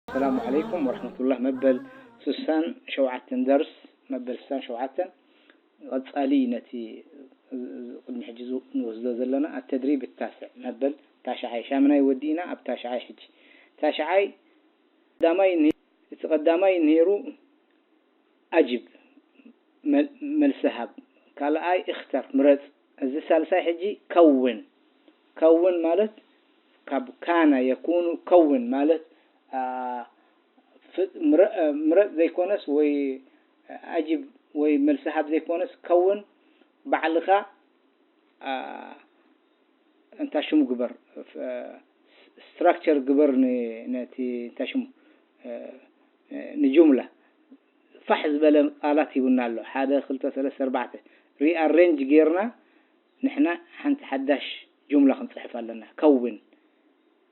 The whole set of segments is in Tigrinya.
السلام عليكم ورحمة الله. መበል ስሳን ሸውዓተን ደርስ፣ መበል ስሳን ሸውዓተን ቀጻሊ ነቲ ቅድሚ ሕጂ ዝ-፣ ንወስዶ ዘለና التدريب التاسع፣ መበል ታሽዓይ፣ ሻምናይ ወዲእና ኣብ ታሽዓይ ሕጂ። ታሽዓይ ቀዳማይ ነ-፣ እቲ ቀዳማይ ነይሩ ኣጅብ፣ መል-፣ መልሲ ሃብ። ካልኣይ እኽተር፣ ምረጽ። እዚ ሳልሳይ ሕጂ ከውን። ከውን ማለት ካብ ካነ የኩኑ ከውን ማለት፣ አ፣ ፍ-፣ ምረ-፣ ምረጽ ዘይኮነስ ወይ ኣጅብ ወይ መልሲ ሃብ ዘይኮነስ ከውን ባዕልኻ፣ አ፣ እንታይ ሽሙ ግበር፣ ፍ-፣ ስትራክቸር ግበር ን-፣ ነቲ እንታይ ሽሙ፣ እ፣ ንጁምላ ፋሕ ዝበለ ቃላት ሂቡና ኣሎ። ሓደ፣ ክልተ፣ ሰለስተ፣ ኣርባዕተ ሪኣሬንጅ ጌርና ንሕና ሓንቲ ሓዳሽ ጁምላ ክንጽሕፍ ኣለና። ከውን፣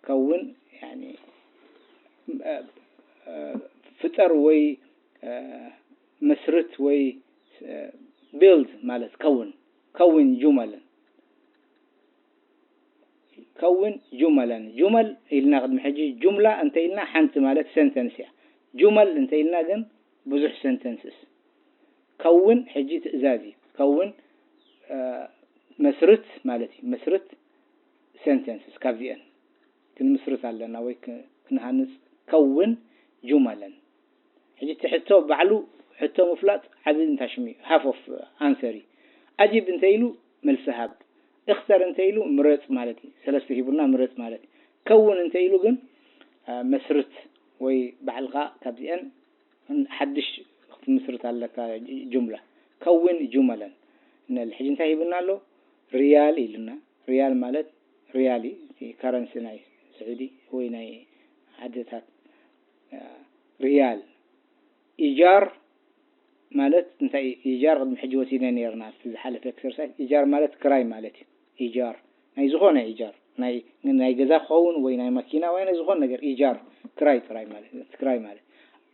ከውን፣ ያኒ፣ እ፣ እ፣ ፍጠር ወይ፣ እ፣ መስርት ወይ፣ እ፣ ቢልድ ማለት ከውን፣ ከውን ጁመልን። ከውን ጁመለን። ጁመል ኢልና ቅድሚ ሕጂ ጁምላ እንተ ኢልና ሓንቲ ማለት ሰንተንስ እያ። ጁመል እንተ ኢልና ግን ብዙሕ ሰንተንስስ። ከውን ሕጂ ትእዛዝ እዩ። ከውን፣ እ፣ መስርት ማለት እዩ። መስርት ሰንተንስስ ካብዚአን ክንምስርት ኣለና ወይ ክ-፣ ክንሃንጽ። ከውን ጁመለን። ሕጂ እቲ ሕቶ ባዕሉ ሕቶ ምፍላጥ ዓቢ እንታይ ሽሙ እዩ? ሃፍ ኦፍ ኣንሰር እዩ። ኣጅብ እንተ ኢሉ መልሲ ሃብ። እኽተር እንተ ኢሉ ምረጽ ማለት እዩ። ሰለስተ ሂቡና ምረጽ ማለት እዩ። ከውን እንተ ኢሉ ግን፣ አ፣ መስርት ወይ ባዕልኻ ካብዚአን ሓድሽ ክትምስርት ኣለካ ጅ-፣ ጁምላ። ከውን ጁመለን። ንል-፣ ሕጂ እንታይ ሂቡና ኣሎ? ሪያል ኢሉና። ሪያል ማለት ሪያል እዩ፣ እቲ ከረንሲ ናይ ስዑዲ ወይ ናይ ዓድታት፣ አ፣ ሪያል። ኢጃር ማለት እንታይ እዩ? ኢጃር ቅድሚ ሕጂ ወሲድና ነይርና ኣብቲ ዝሓለፈ ኤክሰርሳይዝ። ኢጃር ማለት ክራይ ማለት እዩ። ኢጃር ናይ ዝኾነ ኢጃር፣ ናይ፣ ናይ ገዛ ክኸውን ወይ ናይ ማኪና ወይ ናይ ዝኾነ ነገር ኢጃር፣ ክራይ ጥራይ ማለት እዩ። ክራይ ማለት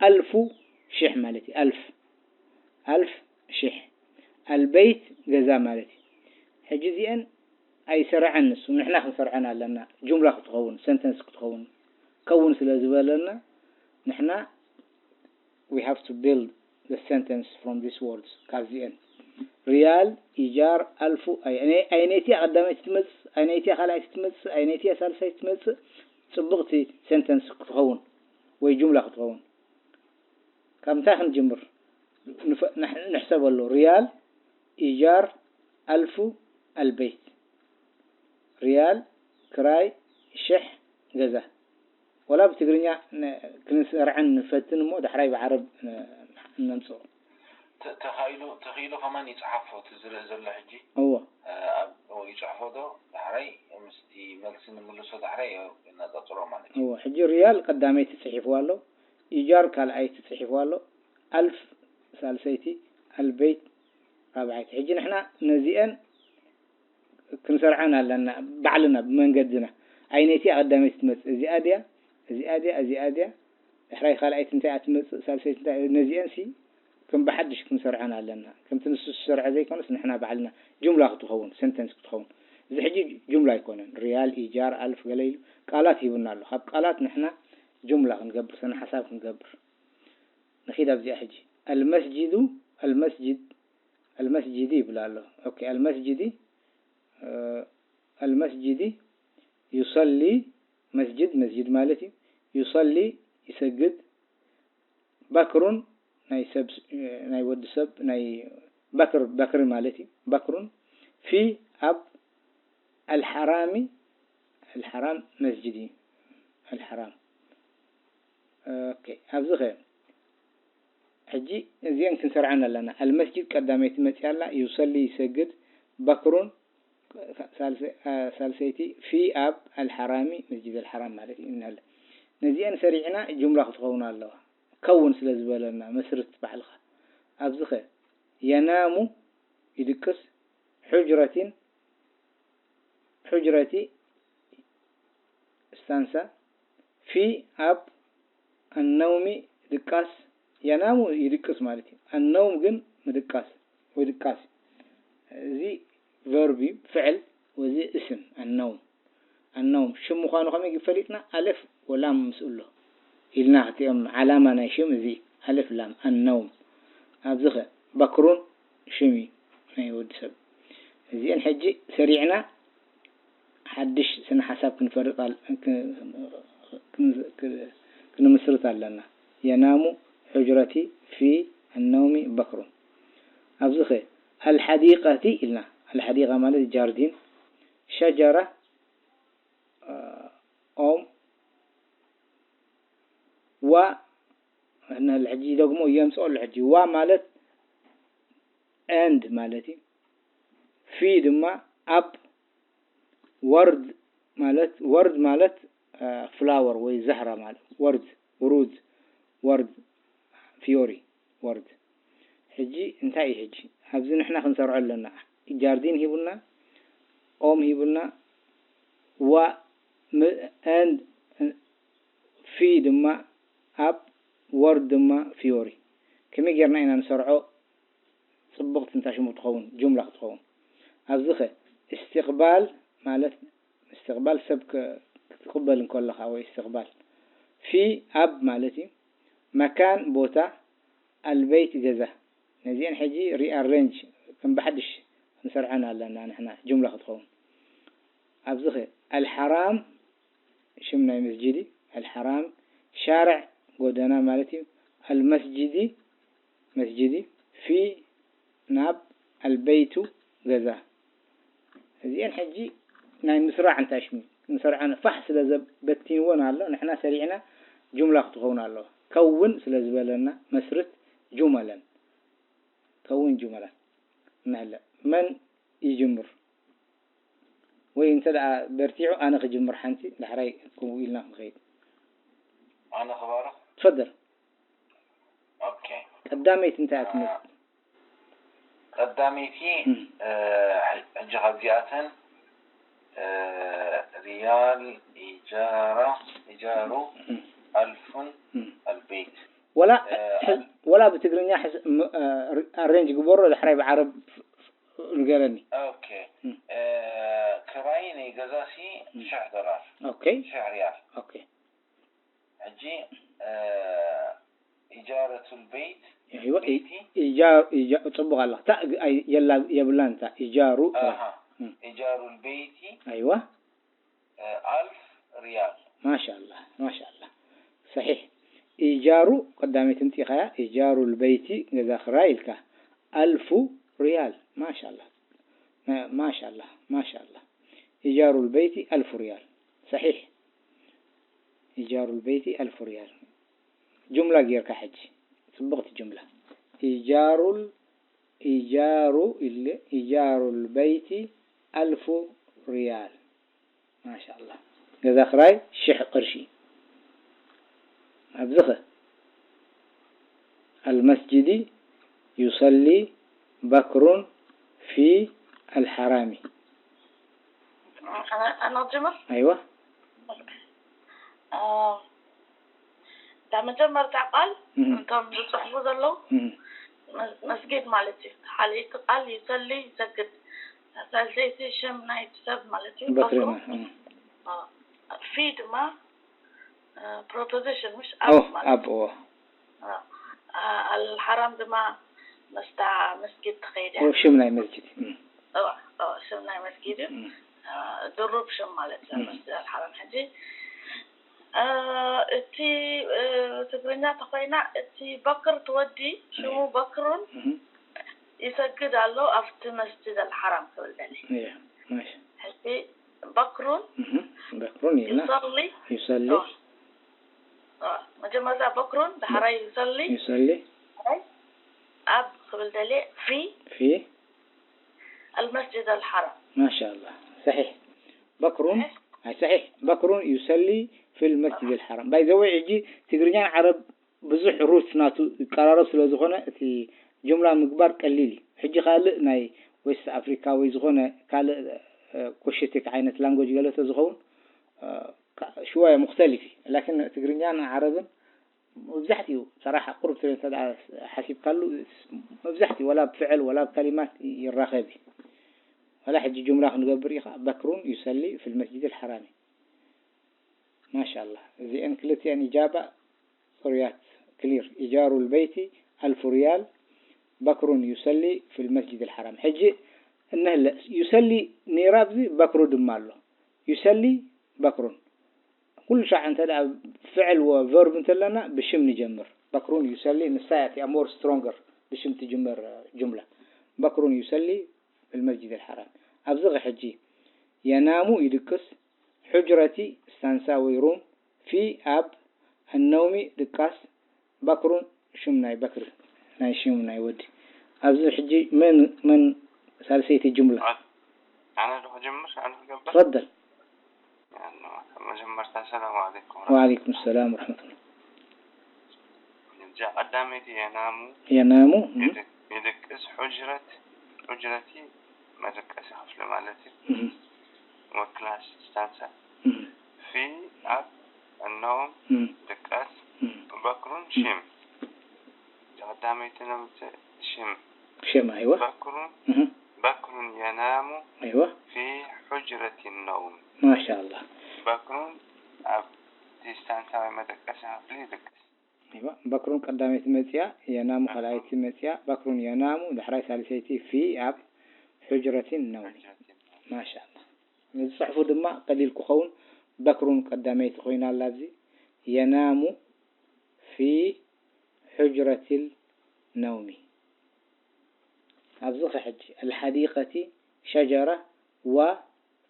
ኣልፉ ሽሕ ማለት እዩ። ኣልፍ፣ ኣልፍ ሽሕ። ኣልበይት ገዛ ማለት እዩ። ሕጂ እዚአን ኣይሰርዐን ንሱ፣ ንሕና ክንሰርዐን ኣለና። ጁምላ ክትኸውን፣ ሰንተንስ ክትኸውን፣ ከውን ስለ ዝበለና ንሕና we have to build the sentence from these words። ካብዚአን ሪያል፣ ኢጃር፣ ኣልፉ፣ ኣይ-፣ ኣይ-፣ ኣይነይቲያ ቀዳመይቲ ትመጽእ፣ ኣይነይቲያ ካልኣይቲ ትመጽእ፣ ኣይነይቲያ ሳልሳይቲ ትመጽእ፣ ጽቡቕቲ ሰንተንስ ክትኸውን ወይ ጁምላ ክትኸውን። ካብ ምንታይ ክንጅምር? ንፈ-፣ ንሕ-፣ ንሕሰበሉ። ሪያል፣ ኢጃር፣ ኣልፉ፣ ኣልበይት። ሪያል፣ ክራይ፣ ሽሕ፣ ገዛ። ወላ ብትግርኛ ን-፣ ክንሰርዐን ንፈትን እሞ ዳሕራይ ብዓረብ ን-፣ ነምጽኦ። ተ-፣ ተኻኢሉ፣ ተኽኢሉ ከማን ይጽሓፎ፣ እቲ ዝርእ ዘሎ ሕጂ። እዎ። እ፣ ኣብ፣ እዎ፣ ይጽሕፎ ዶ? ዳሕራይ ምስቲ መልሲ ንምልሶ ዳሕራይ ነጻጽሮ ማለት እዩ። እዎ፣ ሕጂ ሪያል ቀዳመይቲ ጽሒፍዋ ኣሎ፣ ኢጃር ካልኣይቲ ጽሒፍዋ ኣሎ፣ ኣልፍ ሳልሰይቲ፣ ኣልበይት ራብዓይቲ። ሕጂ ንሕና ነዚአን ክንሰርዐን ኣለና፣ ባዕልና ብመንገድና። ኣይነይቲያ ቀዳመይቲ ትመጽእ፣ እዚኣ ድያ? እዚኣ ድያ? እዚኣ ድያ? ዳሕራይ ካልኣይቲ እንታይ እያ ትመጽእ? ሳልሰይቲ እንታይ? ነዚአን ሲ ከም ብሓድሽ ክንሰርዐን ኣለና። ከምቲ ንሱ ዝሰርዐ ዘይኮነስ ንሕና ባዕልና ጁምላ ክትኸውን፣ ሰንተንስ ክትኸውን። እዚ ሕጂ ጁምላ ኣይኮነን። ሪያል፣ ኢጃር፣ ኣልፍ ገለ ኢሉ ቃላት ሂቡና ኣሎ። ካብ ቃላት ንሕና ጁምላ ክንገብር፣ ስነ ሓሳብ ክንገብር። ንኺድ ኣብዚኣ ሕጂ። ኣልመስጂዱ፣ ኣልመስጂድ፣ ኣልመስጂዲ ይብል ኣሎ። ኦኬ፣ ኣልመስጂዲ፣ እ፣ ኣልመስጂዲ ዩሰሊ፣ መስጅድ፣ መስጅድ ማለት እዩ። ዩሰሊ፣ ይሰግድ። በክሩን፣ ናይ ሰብ፣ ናይ ወዲ ሰብ፣ ናይ በክር፣ በክሪ ማለት እዩ። በክሩን፣ ፊ፣ ኣብ፣ ኣልሓራሚ፣ ኣልሓራም መስጅድ እዩ። ኣልሓራም። ኦኬ፣ ኣብዚ ኸ? ሕጂ እዚአን ክንሰርዐን ኣለና። ኣልመስጅድ ቀዳመይቲ መፅያ ኣላ፣ ዩሰሊ፣ ይሰግድ፣ በክሩን፣ ሳልሰ-፣ አ፣ ሳልሰይቲ፣ ፊ፣ ኣብ፣ ኣልሓራሚ፣ መስጅድ ኣልሓራም ማለት እዩ እንሀለ። ነዚአን ሰሪዕና ጁምላ ክትኸውን ኣለዋ። ከውን ስለ ዝበለና፣ መስርት ባዕልኻ። ኣብዚ ኸ? የናሙ፣ ይድቅስ፣ ሑጅረቲን፣ ሑጅረቲ፣ ስታንሳ፣ ፊ፣ ኣብ፣ ኣነውሚ፣ ድቃስ፣ የናሙ ይድቅስ ማለት እዩ። ኣነውም ግን ምድቃስ ወይ ድቃስ። እዚ ቨርብ እዩ፣ ፍዕል፣ ወዚ እስም፣ ኣነውም። ኣነውም ሽም ምዃኑ ከመይ ፈሊጥና? ኣለፍ ወላም ምስኡ ኣሎ። ኢልና ክቲኦም ዓላማ ናይ ሽም እዚ ኣልፍ ላም ኣነውም። ኣብዚ ኸ በክሩን ሽም እዩ ናይ ወዲ ሰብ። እዚአን ሕጂ ሰሪዕና ሓድሽ ስነ ሓሳብ ክንፈርጥ ኣል- ክ- ክ- ክ- ክንምስርት ኣለና። የናሙ ሑጅረቲ ፊ ኣነውሚ በክሩን። ኣብዚ ኸ ኣልሓዲቀቲ ኢልና። ኣልሓዲቃ ማለት ጃርዲን፣ ሸጀራ ኦም፣ ዋ ንሕና ሕጂ ደግሞ የምፅኦ ኣሎ። ሕጂ ዋ ማለት ኤንድ ማለት እዩ። ፊ ድማ ኣፕ፣ ወርድ ማለት ወርድ ማለት ፍላወር ወይ ዘህራ ማለት ወርድ ውሩድ ወርድ ፊዮሪ ወርድ። ሕጂ እንታይ እዩ ሕጂ ኣብዚ ንሕና ክንሰርዖ ኣለና? ጃርዲን ሂቡና፣ ኦም ሂቡና፣ ዋ ም- ኤንድ ፊ ድማ ኣፕ፣ ወርድ ድማ ፊዮሪ። ከመይ ጌርና ኢና ንሰርዖ? ጽብቕቲ እንታ ሽሙ ትኸውን፣ ጁምላ ክትኸውን። ኣብዚ ኸ እስትቕባል ማለት እስትቕባል ሰብ ከ- ክትቕበል እንከለኻ ወይ እስትቕባል ፊ ኣብ ማለት እዩ። መካን ቦታ፣ ኣልበይት ገዛ። ነዚአን ሕጂ ሪኣረንጅ ከም ብሓድሽ ክንሰርዐን ኣለና ንሕና ጁምላ ክትኸውን። ኣብዚ ኸ ኣልሓራም ሽም ናይ መስጂድ እዩ። ኣልሓራም ሻርዕ ጎደና ማለት እዩ። ኣልመስጂዲ መስጂዲ ፊ ናብ ኣልበይቱ ገዛ። እዚአን ሕጂ ናይ ምስራዕ እንታይ ሽሙ ክንሰርዐን ፋሕ ስለ ዘበቲንወን ኣሎ ንሕና ሰሪዕና ጁምላ ክትኸውን ኣለዎ። ከውን ስለ ዝበለና መስርት ጁመለን ከውን ጁመለን ንሕለ መን ይጅምር ወይ እንተ ደኣ በርቲዑ ኣነ ክጅምር ሓንቲ ዳሕራይ ከምኡ ኢልና ክንኸይድ። ኣነ ክባርኽ። ትፈደል። ኦኬ። ቀዳመይቲ እንታይ እያ ትመስል? ቀዳመይቲ እም። እ፣ ሕጂ ካብዚኣተን እ፣ ሪያል ኢጃራ ኢጃሩ እም። ኣልፉን እም። ኣልቤት ወላ እ፣ ሕዝ- ወላ ብትግርኛ ሕዝ- ም- እ፣ ኣሬንጅ ግበሮ ዳሕራይ ብዓረብ ንገረኒ። ኦኬ እም። እ፣ ክራይ ናይ ገዛሲ እም። ሽሕ ዶላር ኦኬ ሽሕ ሪያል ኦኬ ሕጂ እ፣ ኢጃረቱል ቤት ይዋ ቤቲ ኢጃ- ኢጃ- ጽቡቕ ኣለኻ። እታ ግ- ኣይ- የላ የብላን እታ ኢጃሩ ኣሃ እም። ኢጃሩል ቤቲ ኣይዋ እ፣ ኣልፍ ሪያል ማሻላ ማሻላ ሰሒሕ ኢጃሩ ቀዳመይቲ ምጢኻያ ኢጃሩ ልበይቲ ገዛ ክራይ ኢልካ ኣልፉ ሪያል ማሻላ ማ- ማሻላ ማሻላ ኢጃሩ ልበይቲ ኣልፉ ሪያል ሰሒሕ ኢጃሩ ልበይቲ ኣልፉ ሪያል ጁምላ ጌርካ ሕጂ ጽብቕቲ ጁምላ ኢጃሩል ኢጃሩ ኢለ ኢጃሩል በይቲ ኣልፉ ሪያል ማሻላ ገዛ ክራይ ሽሕ ቅርሺ ኣብዝኸ ኣልመስጅዲ ዩሰሊ በክሩን ፊ ኣልሓራሚ أنا أنا جمر ኣይዋ آه، እታ መጀመርታ ቃል እም። እቶም ዝፅሕፉ ዘለዉ እም። መስ- መስጊድ ማለት እዩ። ሓደ እቲ ቃል ይሰሊ ይሰግድ፣ ሳልሰይቲ ሽም ናይ ሰብ ማለት እዩ። በክሪ በክሩ እም። አ፣ ፊ ድማ ፕሮፖዚሽን ምሽ ኦ ኣብ ማለት ኣብ ኦ አ፣ አ፣ ኣልሓራም ድማ መስታ መስጊድ ትኸይድ እያ። ኦ ሽም ናይ መስጅድ እም። እዋ፣ እዋ፣ ሽም ናይ መስጊድ እዩ። እም። አ፣ ድሩብ ሽም ማለት እዩ። እም። መስጊድ ኣልሓራም ሕጂ አ፣ እቲ አ፣ ትግርኛ ተኾይና እቲ በክር ትወዲ ሽሙ በክሩን እም። ይሰግድ ኣሎ ኣብቲ መስጅድ ኣልሓራም ክብል ደሊ እያ ማሽ ሕጂ በክሩን እም። በክሩን ኢልና ይሰሊ ይሰሊ አ፣ አ፣ መጀመርታ በክሩን ዳሕራይ ይሰሊ ይሰሊ ኣብ ክብል ደሊ ፊ ፊ ኣልመስጅድ ኣልሓራም ማሻላ ሰሒሕ በክሩን ኣይ ሰሒሕ በክሩን ዩሰሊ ፊል መስጅድ ኣልሓራም ባይ ዘ ወይ ሕጂ ትግርኛን ዓረብ ብዙሕ ሩት ናቱ ይቀራረብ ስለ ዝኾነ እቲ ጁምላ ምግባር ቀሊል እዩ ሕጂ ካልእ ናይ ዌስት ኣፍሪካ ወይ ዝኾነ ካልእ ኮሽቲክ ዓይነት ላንጎጅ ገለ ተዝኸውን ሽወያ ሙክተሊፍ እዩ ላኪን ትግርኛን ዓረብን መብዛሕትኡ ሰራሕ ቁሩብ ስለ እንተ ሓሲብካሉ መብዛሕትኡ ወላ ብፍዕል ወላ ብከሊማት ይራኸብ እዩ ወላ ሕጂ ጁምላ ክንገብር ኢኻ በክሩን ዩሰሊ ፊል መስጅድ ኣልሓራሚ ማሻላ እዚአን ክልቲአን ኢጃባ ፍሩያት ክሊር። إيجار البيت ألف ريال، بكر يصلي في المسجد الحرام። ሕጂ እነህለ ዩሰሊ ነይራ ኣብዚ በክሩ ድማ ኣሎ። ዩሰሊ በክሩን። ኩሉ ሻዕ እንተ ደኣ ፍዕል ወ ቨርብ እንተለና ብሽም ንጀምር። በክሩን ዩሰሊ ንሳ እያ እቲኣ ሞር ስትሮንገር ብሽም ትጅምር ጁምላ። በክሩን ዩሰሊ في المسجد الحرام። ኣብዚ ኸ ሕጂ የናሙ ይድቅስ፣ ሑጅረቲ ስታንሳ ወይ ሩም፣ ፊ ኣብ፣ ኣነውሚ ድቃስ፣ በክሩን ሽም ናይ በክሪ ናይ ሽም ናይ ወዲ። ኣብዚ ሕጂ መን መን ሳልሰይቲ ጅምላ? ኣነ ዶ ክጅምር? ኣነ ክገብር? ተፈደል። ያኖ፣ መጀመርታ ሰላም ዓለይኩም። ወዓለይኩም ሰላም ወረሕመቱላህ። እዛ ቀዳመይቲ የናሙ የናሙ፣ እም? ይድቅ-፣ ይድቅስ፣ ሑጅረት፣ ሑጅረቲ መደቀሲ ክፍሊ ማለት እዩ። እም። ወክላስ ስታንሳ። እም። ፊ ኣብ፣ እነውም፣ እም። ድቃስ፣ እም። በክሩን እም። ሽም። እዛ ቀዳመይቲ ነምት ሽም። ሽም፣ ኣይዋ። በክሩን፣ እም። በክሩን የናሙ ኣይዋ። ፊ ሑጅረት ነውም። ማሻኣላህ። በክሩን ኣብ ስታንሳ ወይ መደቀሲ ክፍሊ ይድቅስ። ኣይዋ። በክሩን ቀዳመይቲ መጽያ፣ የናሙ ካልኣይቲ መጽያ፣ በክሩን የናሙ፣ ዳሕራይ ሳልሰይቲ ፊ ኣብ ሑጅረቲን ነውሚ። ሑጅረቲን ነውሚ። ማሻኣላህ። ንዝጽሕፉ ድማ ቀሊል ክኸውን፣ በክሩን ቀዳመይቲ ኮይና ኣላ ኣብዚ፣ የናሙ ፊ ሑጅረቲል ነውሚ። ኣብዚ ኸ ሕጂ፣ ኣልሓዲቀቲ ሸጀራ ዋ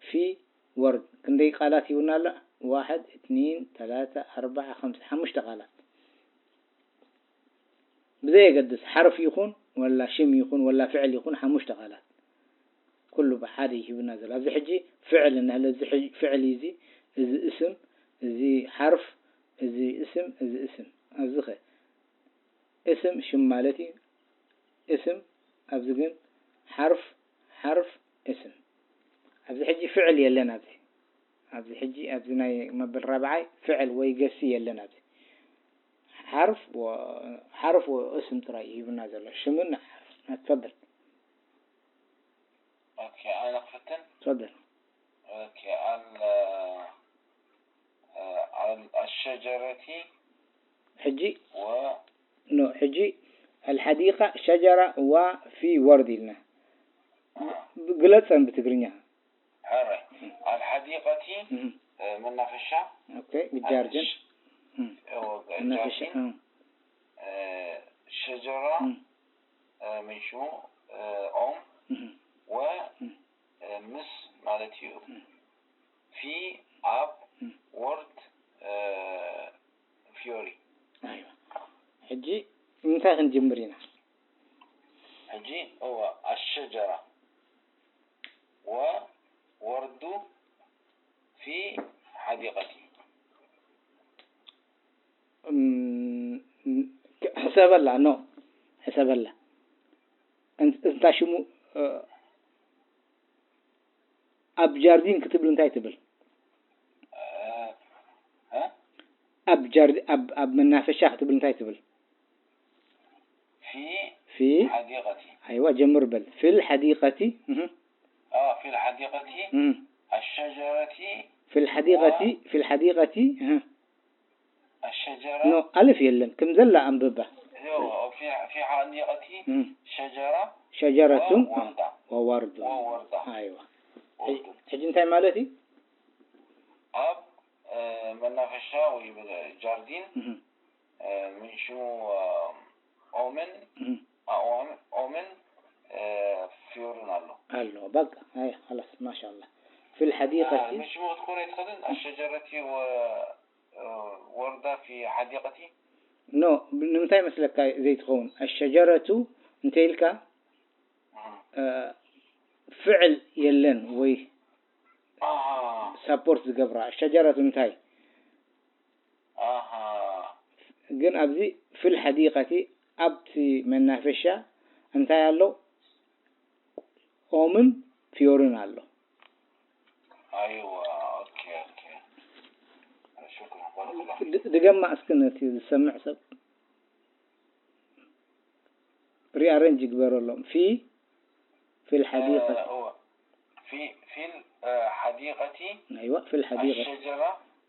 ፊ ወርድ። ክንደይ ቃላት ሂቡና ኣሎ? ዋሕድ፣ እትኒን፣ ተላተ፣ ኣርባዓ፣ ኸምሰ፣ ሓሙሽተ ቃላት። ብዘየገድስ፣ ሓርፍ ይኹን፣ ወላ ሽም ይኹን፣ ወላ ፍዕል ይኹን፣ ሓሙሽተ ቃላት። ኩሉ ብሓደ እዩ ሂቡና ዘሎ። ኣብዚ ሕጂ ፍዕል እናሃለ፣ እዚ ሕጂ ፍዕል እዩ እዚ፣ እዚ እስም፣ እዚ ሓርፍ፣ እዚ እስም፣ እዚ እስም። ኣብዚ ኸ እስም ሽም ማለት እዩ። እስም ኣብዚ ግን ሓርፍ፣ ሓርፍ፣ እስም። ኣብዚ ሕጂ ፍዕል የለን ኣብዚ። ኣብዚ ሕጂ ኣብዚ ናይ መበል ራብዓይ ፍዕል ወይ ገሲ የለን ኣብዚ። ሓርፍ ወ-፣ ሓርፍ ወ-፣ እስም ጥራይ እዩ ሂቡና ዘሎ። ሽምን ሓርፍ። ኣትፈደል። ኦኬ፣ ኣነ ክፍትን? ተፈደል። ኦኬ፣ ኣል-፣ ኣል-፣ ኣሸጀረቲ ሕጂ ወ- ኖ፣ ሕጂ ኣልሓዲቃ ሸጀራ ዋ ፊ ወርድ ኢልና። ብ-፣ ግለጸን ብትግርኛ። ሕራይ። ኣልሓዲቀቲ፣ እም። እ፣ መናፈሻ። ኦኬ፣ ግጃርጅን። ኣሽ-፣ እም። እ፣ ወ-፣ መናፈሻ፣ ጃርዲን። እም። እ፣ ሸጀራ፣ እም። እ፣ ምን ሽሙ፣ እ፣ ኦም እም። ወ-፣ እም። እ፣ ምስ ማለት እዩ። እም። ፊ ኣብ እም። ወርድ፣ እ፣ ፊዮሪ። ኣይዋ። ሕጂ እንታይ ክንጅምር ኢና? ሕጂ እወ፣ ኣሸጀራ ወወርዱ ፊ ሓዲቀቲ። እም፣ ሕሰበላ፣ ኖ፣ ሕሰበላ። እን-፣ እንታይ ሽሙ፣ እ፣ ኣብ ጃርዲን ክትብል እንታይ ትብል? እ፣ እ? ኣብ ጃርዲ-፣ ኣብ፣ ኣብ መናፈሻ ክትብል እንታይ ትብል? ፊ ፊ ሓዲቀቲ። ኣይዋ፣ ጀምር በል። ፊል ሓዲቀቲ። እህ። አ፣ ፊል ሓዲቀቲ። እህ። ኣሸጀረቲ። ፊል ሓዲቀቲ፣ ዋ። ፊል ሓዲቀቲ። እህ። ኣሸጀራ። ኖ፣ ኣልፍ የለን። ከም ዘላ ኣንብባ። ዮ፣ ፊ፣ ፊ ሓዲቀቲ እህ። ሸጀራ። ሸጀረቱ። ወ-፣ ወርዳ። ወወርዱ። ወወርዳ። ኣይዋ። ወርዱ። ሕጂ እንታይ ማለት እዩ? ኣብ፣ እ፣ መናፈሻ ወይ ብ-፣ ጃርዲን፣ እህ። እ፣ ምን ሽሙ፣ እ፣ ኦምን፣ እህ። ኣእዋም-፣ ኦምን፣ እ፣ ፍዮርን ኣሎ። ኣሎ። በቃ፣ ኣይ፣ خلاص፣ ማሻኣላህ። ፊል ሓዲቀቲ። እ፣ ምን ሽሙ ክትኮን ኣይትኽእልን? ኣሸጀረቲ ወ-፣ እ፣ ወርዳ ፊ ሓዲቀቲ? ኖ፣ ብ-፣ ንምንታይ መስለካ ዘይትኸውን? ኣሸጀረቱ እንተ ኢልካ፣ እህ። እ፣ ፍዕል የለን ወይ ኣሃ። ሳፖርት ዝገብራ። ኣሸጀረቱ እንታይ? ኣሃ። ግን ኣብዚ ፊል ሓዲቀቲ ኣብቲ መናፈሻ እንታይ ኣሎ? ኦምን ፍዮርን ኣሎ። ኣይዋ፣ ኦኬ፣ ኦኬ። ሽክራን፣ ባረከላሁ ፊክ። ድ-፣ ድገማ እስኪ ነቲ ዝሰምዕ ሰብ። ሪኣረንጅ ይግበረሎም። ፊ፣ ፊል ሓዲቀቲ። እ፣ እወ። ፊ፣ ፊል፣ እ፣ ሓዲቀቲ። ኣይዋ፣ ፊል ሓዲቀቲ። ኣሸጀራ።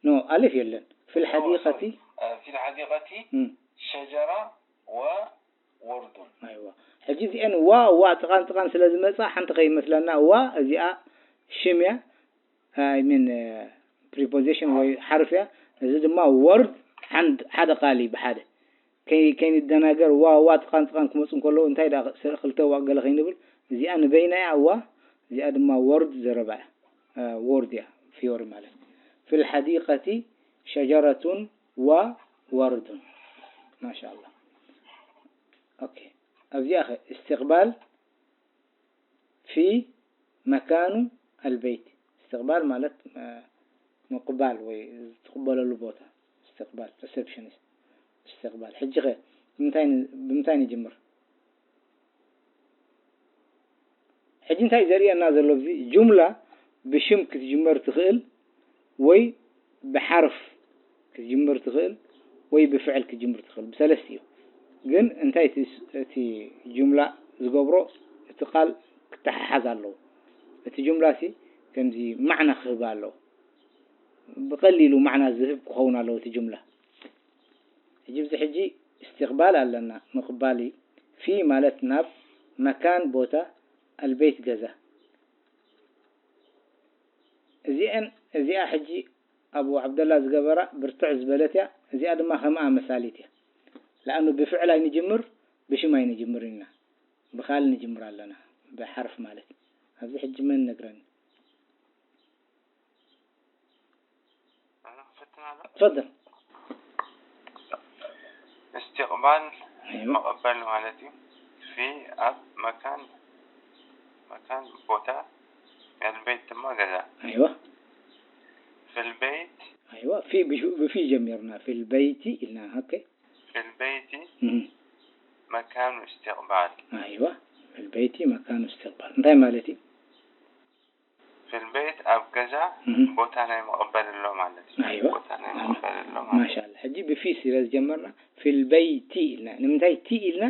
ኖ፣ ኣልፍ የለን። ፊል እወ፣ ሓዲቀቲ። ሶሪ። እ፣ في الحديقة እም፣ شجرة وورد. ኣይዋ። ሕጂ እዚአን ዋ ዋ ጥቓን ጥቓን ስለ ዝመፃ ሓንቲ ከይመስለና፣ ዋ እዚኣ ሽም እያ፣ I mean preposition ወይ ሓርፍ እያ። እዚ ድማ ወርድ ሓንድ ሓደ ቃል እዩ ብሓደ። ከይ ከይንደናገር ዋ ዋ ጥቓን ጥቓን ክመፁ እንከለዉ እንታይ ደኣ ክልተ ዋ ገለ ከይንብል፣ እዚኣ ንበይና እያ ዋ፣ እዚኣ ድማ ወርድ ዘረባ እያ። ወርድ እያ፣ ፊዮሪ ማለት። في الحديقة شجرة وورد. ማሻኣላ። ኦኬ፣ ኣብዚኣ ኸ እስትቕባል في مكان البيت። እስትቕባል ማለት ምቕባል ወይ ዝትቕበለሉ ቦታ። እስትቕባል፣ ሪሰፕሽኒስት። እስትቕባል። ሕጂ ኸ ብምንታይ ን- ብምንታይ ንጅምር? ሕጂ እንታይ ዘርእየና ዘሎ ኣብዚ ጁምላ ብሽም ክትጅመር ትኽእል ወይ ብሓርፍ ክትጅምር ትኽእል ወይ ብፍዕል ክትጅምር ትኽእል። ብሰለስቲኡ ግን እንታይ እቲ ስ- እቲ ጁምላ ዝገብሮ እቲ ቃል ክተሓሓዝ ኣለዎ። እቲ ጁምላ ሲ ከምዚ ማዕና ክህብ ኣለዎ። ብቐሊሉ ማዕና ዝህብ ክኸውን ኣለዎ እቲ ጁምላ። ሕጂ ብዚ ሕጂ እስትቕባል ኣለና ምቕባል እዩ። ፊ ማለት ናብ መካን ቦታ ኣልበይት ገዛ። እዚአን እዚኣ ሕጂ ኣቡ ዓብደላ ዝገበራ ብርትዕ ዝበለት እያ። እዚኣ ድማ ከምኣ መሳሊት እያ። ለኣኑ ብፍዕል ኣይንጅምር ብሽም ኣይንጅምር ኢና። ብኻል ንጅምር ኣለና ብሓርፍ ማለት እዩ። ኣብዚ ሕጂ መን ነግረኒ? أنا فتنا ትፈድል استقبال ኣይዋ መቐበል ማለት እዩ። ፊ ኣብ መካን መካን ቦታ ኣልበይት ድማ ገዛ ኣይዋ في البيت ኣይዋ ፊ ብሹ- ብፊ ጀሚርና ፊልበይቲ ኢልና ኦኬ في البيت እም። مكان استقبال ኣይዋ ፊልበይቲ መካኑ እስትቕባል እንታይ ማለት እዩ في البيت ኣብ ገዛ እም። ቦታ ናይ መቐበል ኣሎ ማለት እዩ ኣይዋ ቦታ ናይ መቐበል ኣሎ ማለት ማሻላ ሕጂ ብፊ ስለ ዝጀመርና ፊልበይቲ ኢልና ንምንታይ ቲ ኢልና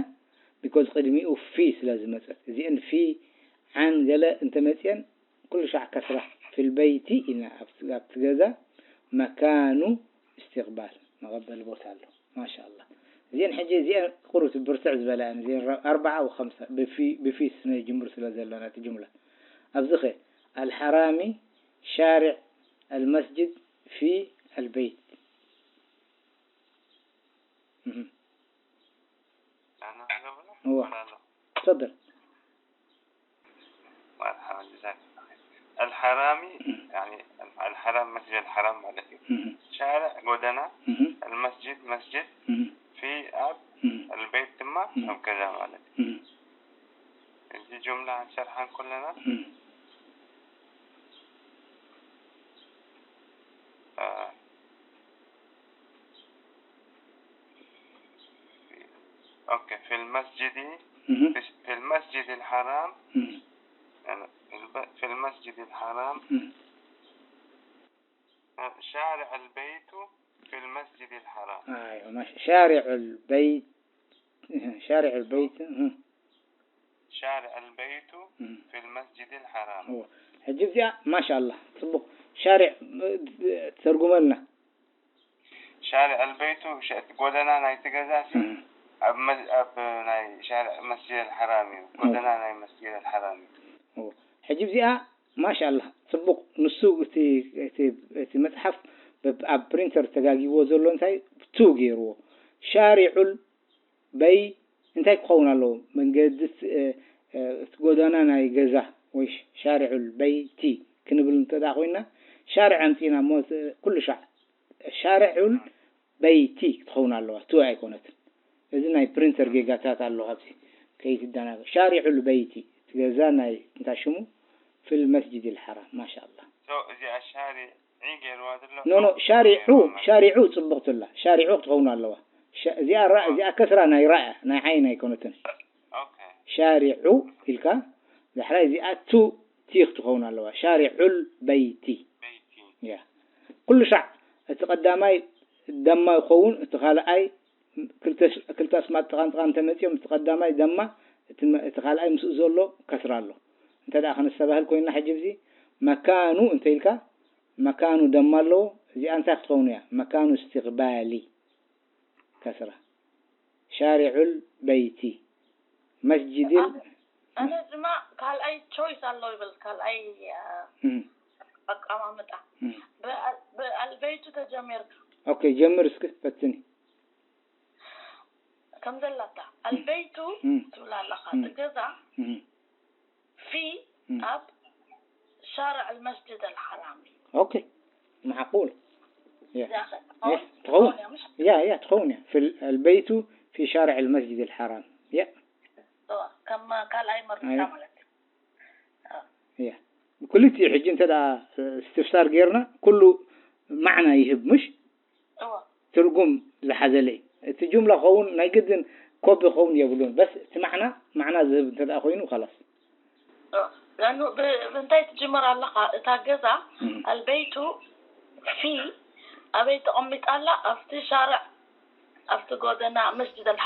ቢኮዝ ቅድሚኡ ፊ ስለ ዝመፀት እዚአን ፊ ዓን ገለ እንተመፅአን ኩሉ ሻዕ ከስራ ፊልበይቲ ኢልና ኣብቲ ኣብቲ ገዛ መካኑ እስትቕባል መቐበሊ ቦታ ኣሎ ማሻላ እዚአን ሕጂ እዚአን ቁሩብ ብርትዕ ዝበላ እየን እዚአን ረ- ኣርባዓ ወኸምሳ ብፊ ብፊ ስነ ጅምር ስለ ዘለና እቲ ጅምላ ኣብዚ ኸ ኣልሓራሚ ሻርዕ ኣልመስጅድ ፊ ኣልበይት እህ أنا هو. تفضل مرحبا جزاك الله خير. الحرامي يعني الحرام مسجد الحرام ማለት እዩ እህ شارع ጎደና እህ المسجد መስጅድ እህ في ኣብ እህ البيت ድማ እህ ኣብ ገዛ ማለት እህ እዩ። እዚ ጁምላ ክንሰርሓን ከለና እህ آه، اوكي في المسجد እህ في المسجد الحرام እህ يعني الب- في المسجد الحرام እህ شارع البيت في المسجد الحرام ኣይዋ ማሽ ሻሪዑ ልበይት እህ ሻሪዑ ልበይት እህ شارع البيت እህ في المسجد الحرام እዎ ሕጂ እዚኣ ማሻላ ፅቡቅ ሻሪዕ እ፣ ተርጉመልና شارع البيت ሸ- ጎደና ናይቲ ገዛ ሲ እህ ኣብ መ- ኣብ ናይ شارع مسجد الحرام እዩ ጎደና ናይ مسجد الحرام እዩ እዎ ሕጂ እዚኣ ማሻላ ፅቡቅ ንሱ እቲ እቲ እቲ መፅሓፍ በብ- ኣብ ፕሪንተር ተጋጊዎ ዘሎ እንታይ ቱ ገይርዎ ሻሪዑል በይ እንታይ ክኸውን ኣለዎ መንገዲ እ፣ እ፣ እቲ ጎደና ናይ ገዛ ወይ ሻሪዑል በይቲ ክንብል እንተ ኮይና ሻርዕ ኣምፂና እሞ እቲ ኩሉ ሻዕ ሻርዑል በይቲ ክትኸውን ኣለዋ ቱ ኣይኮነትን እዚ ናይ ፕሪንተር ጌጋታት ኣሎ ኣብዚ ከይትደናገ ሻሪዑል በይቲ እቲ ገዛ ናይ እንታይ ሽሙ ፊል መስጅድ ልሓራም ማሻ ኣላ So እዚኣ ሻሪዒ ገይርዋ ዘሎ ኖ ኖ ሻሪዑ ሻሪዑ ፅቡቅ ትላ ሻሪዑ ክትኸውን ኣለዋ ሻ- እዚኣ ራ- እዚኣ ከስራ ናይ ራእያ ናይ ዓይን ኣይኮነትን ኦኬ ሻሪዑ ኢልካ ዳሕራይ እዚኣ ቱ ቲ ክትኸውን ኣለዋ ሻሪዑል በይቲ በይቲ ያ ኩሉ ሻዕ እቲ ቀዳማይ ደማ ይኸውን እቲ ካልኣይ ክልተ ሽ- ክልተ ኣስማት ጥቓን ጥቓን እንተመፂኦም እቲ ቀዳማይ ደማ እቲ መ- እቲ ካልኣይ ምስኡ ዘሎ ከስራ ኣሎ እንተ ደኣ ከነስተባህል ኮይና ሕጂ ብዚ መካኑ እንተ ኢልካ መካኑ ደማ ኣለዎ እዚኣ እንታይ ክትኸውን እያ መካኑ እስትቕባሊ ከስራ ሻሪዑል በይቲ መስጂድል ኣነ ድማ ካልኣይ ቾይስ ኣሎ ይብል ካልኣይ እም፣ ኣቀማምጣ እም። ብኣል- ብኣልበይቱ ተጀሚርካ ኦኬ ጀምር እስኪ ፈትኒ ከም ዘላታ ኣልበይቱ እም፣ ትብል ኣለኻ እም። እቲ ገዛ እም፣ في እም። ኣብ شارع المسجد الحرام ኦኬ معقول ያ داخل ያ ትኸውን ያ ያ ትኸውን ያ في ال- البيت في شارع المسجد الحرام ያ ከም ካልኣይ መርምታ ኣያ። ማለት ያ ክልቲኡ ሕጂ እንተ ደኣ እስትፍሳር ጌርና ኩሉ ማዕና ይህብ ምሽ እዎ ትርጉም ዝሓዘለ እዩ እቲ ጁምላ ክኸውን ናይ ግድን ኮፒ ክኸውን የብሉን በስ እቲ ማዕና ማዕና ዝህብ እንተ ደኣ ኮይኑ ከላስ እዎ ለኑ ብ- ብእንታይ ትጅምር ኣለኻ እታ ገዛ እም። ኣልበይቱ في ኣበይ ተቐሚጣ ኣላ ኣብቲ ሻርዕ ኣብቲ ጎደና መስጅድ ኣልሓ